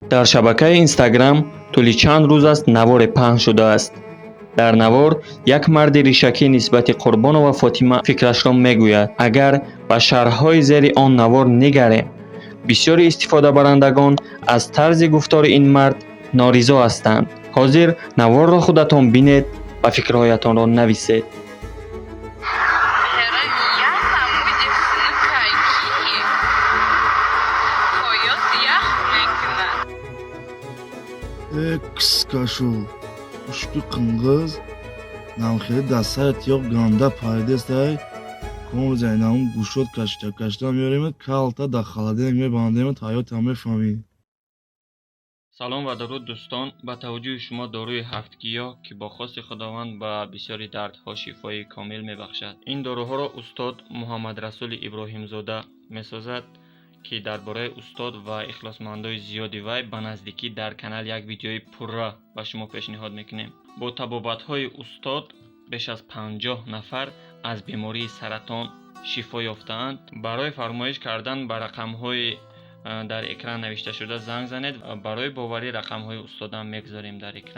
Дар шабакаи Инстаграм тӯли чанд рӯз аст наворе паҳн шудааст. Дар навор як марди ришакӣ нисбати Қурбонова Фотима фикрашро мегӯяд. Агар ба шарҳҳои зери он навор нигарем, бисёри истифодабарандагон аз тарзи гуфтори ин мард норизо ҳастанд. Ҳозир наворро худатон бинед ва фикрҳоятонро нависед. Як намуди хунукай, ки ҳоёт ях мекунад. Э, кискашу ушки қиңғиз намхели дастаи тиёқ ганда пайдестай ком зайнамун гӯшот кашида кашида меоремад, калта да холодильник мебандемад, ҳаётам мефаҳмӣ. Салом ва дуруд, дӯстон! Ба таваҷҷӯҳи шумо доруи ҳафтгиёҳ, ки бо хости Худованд ба бисёри дардҳо шифои комил мебахшад. Ин доруҳоро устод Муҳаммадрасули Иброҳимзода месозад, ки дар бораи устод ва ихлосмандои зиёди вай ба наздикӣ дар канал як видеои пурра ба шумо пешниҳод мекунем. Бо табобатҳои устод беш аз 50 нафар аз бемории саратон шифо ёфтаанд. Барои фармоиш кардан ба рақамҳои дар экран навишташуда занг занед. Барои боварӣ рақамҳои устодам мегузорем дар экран.